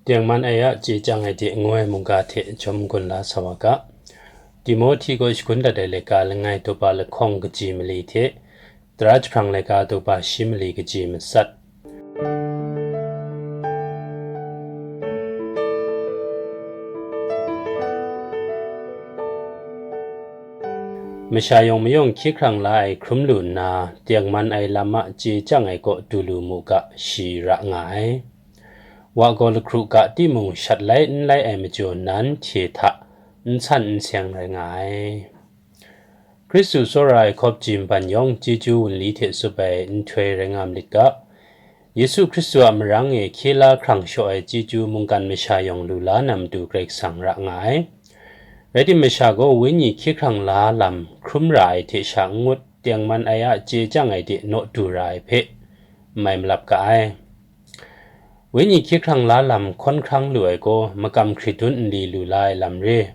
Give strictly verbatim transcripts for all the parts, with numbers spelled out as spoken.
Tengman ai a chye chyang ai de ngu ai mungga hte jawm gun la sa wa ga. Timohti kaw shagun dat ai laika langai daw pa lahkawng kaji mali hte, tara jahprang laika daw pa shi mali kaji matsat. Masha yawng mayawng hkye hkrang la ai hkrum lu nna, tengman ai lam a chye chyang ai kaw du lu mu ga, shi ra nga ai. Wa gaw lahkru ga timung shat lai n lai ai majaw nan hte hta n san n seng rai nga ai. Hkristu tsawra ai hkawp ji nban yawng chyeju wunli hte tsup ai nhtoi rai nga malit ga. Yesu Hkristu a marang e hkye la hkrang shaw ai chyeju mungkan masha yawng lu la na matu Karai Kasang ra nga ai. Rai tim, masha gaw wenyi hkye hkrang la lam hkrum ra ai hte sha n ngut, tengman ai a chye chyang ai de naw du ra ai hpe n mai malap ga ai. Wenyi hkye hkrang la lam hkawn hkrang lu ai gaw, makam hkridun nli lu la ai lam re.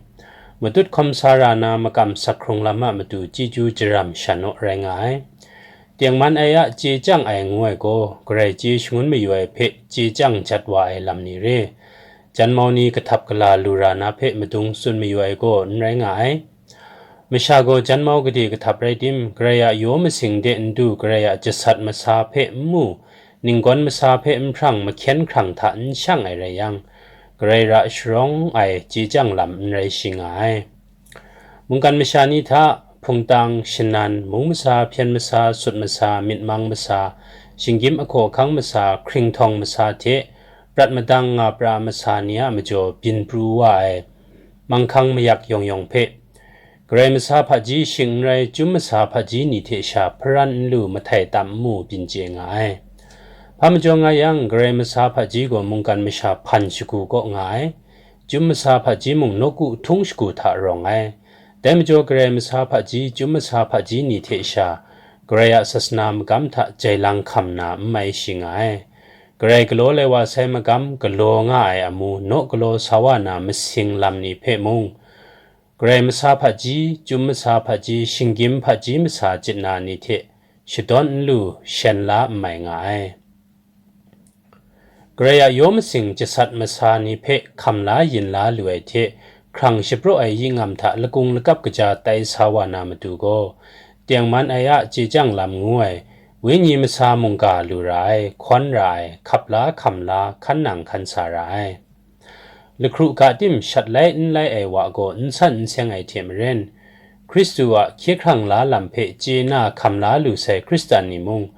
Matut hkawm sa ra na makam sak hkrung lam a matu chyeju jaram sha naw rai nga ai. Tengman ai a chye chyang ai ngu ai gaw, Karai chye shangun mayu ai hpe chye chyang jat wa ai lam ni re. Janmau ni kahtap kala lu ra na hpe madung tsun mayu ai gaw n rai nga ai. Masha gaw janmau gade kahtap rai tim, Karai a yaw masing de n du, Karai a jasat masa hpe n mu, ninggawn masa hpe n hprang, mahkyen hkrang hta n shang ai rai yang, Karai ra sharawng ai chye chyang lam n rai shi nga ai. Mungkan masha ni hta, hpungtang, shanan, mung masa, hpyen masa, sut masa, myit mang masa, shinggyim ahkaw ahkang masa, hkringhtawng masa hte prat madang nga pra masa ni a majaw byin pru wa ai manghkang mayak yawng yawng hpe, Karai masa hpaji shing n rai, chyum masa hpaji ni hte sha hparan n lu, mahtai tam n mu, byin chye nga ai. Hpa majaw nga yang, Karai masa hpaji gaw mungkan masha hpan shagu kaw nga ai. Chyum masa hpaji mung nawku htung shagu hta rawng ai. Dai majaw, Karai masa hpaji, chyum masa hpaji ni hte sha, Karai a sasana magam hta jailang hkam na n mai shi nga ai. Karai galaw lai wa sai magam galaw nga ai amu, naw galaw sa wa na masing lam ni hpe mung, Karai masa hpaji, chyum masa hpaji, shinggyim hpaji masa chit na ni hte shadawn n lu, shen la n mai nga ai. Karai a yaw masing jasat masa ni hpe hkam la yin la lu ai hte, hkrang shapraw ai yi ngam hta lakung lakap kaja tai sa wa na matu gaw, tengman ai a chye chyang lam ngu ai, wenyi masa mungga lu ra ai, hkawn ra ai, hkap la hkam la, hkan nang hkan sa ra ai. Lahkru ga tim shat lai n lai ai wa gaw n san n seng ai hte maren, Hkristu a hkye hkrang la lam hpe chye na hkam la lu sai Hkristan ni mung,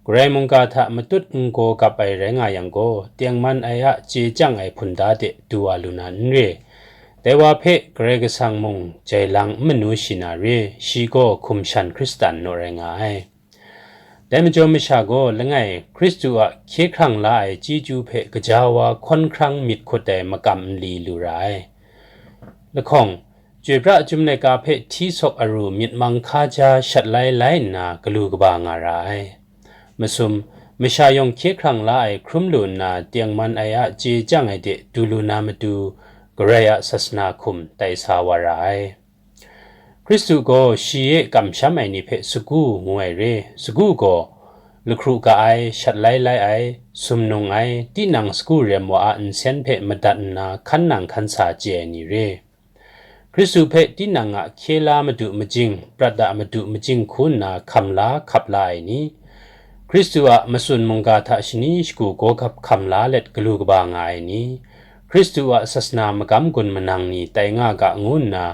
Karai mungga hta matut n gaw gap ai rai nga yang gaw, tengman ai a chye chyang ai hpunda de du wa lu na n re. Dai wa hpe Karai Kasang mung jailang n manu shi na re, shi gaw hkum shan Hkristan naw rai nga ai. Dai majaw masha gaw langai Hkristu a hkye hkrang la ai chyeju hpe gaja wa hkawn hkrang myit hkut ai makam nli lu ra ai. Lahkawng, chyoi pra chyum laika hpe hti sawk aru myit mang hkaja shat lai lai nna galu kaba nga ra ai. Masum, masha yawng hkye hkrang la ai hkrum lu nna tengman ai a chye chyang ai de du lu na matu, Karai a sasana hkum tai sa wa ra ai. Hkristu gaw shi e kamsham ai ni hpe sagu ngu ai re. Sagu gaw, lahkru ga ai, shat lai lai ai, sumnung ai, tinang sagu rem wa a nsen hpe madat nna hkan nang hkan sa chye ai ni re. Hkristu hpe tinang a hkye la madu majing, prat a madu majing hku nna hkam la hkap la ai ni, Hkristu a matsun mungga hta shani shagu gaw gap hkam la let galu kaba nga ai ni, Hkristu a sasana magam gun manang ni tai nga ga ngu nna,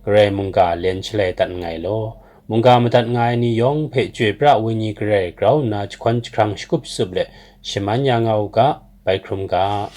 Karai mungga len shalai dat nngai law, mungga madat nga ai ni yawng hpe chyoi pra Wenyi Karai grau nna jahkawn jahkrang shakup shatup let shaman ya nga u ga, bai hkrum ga.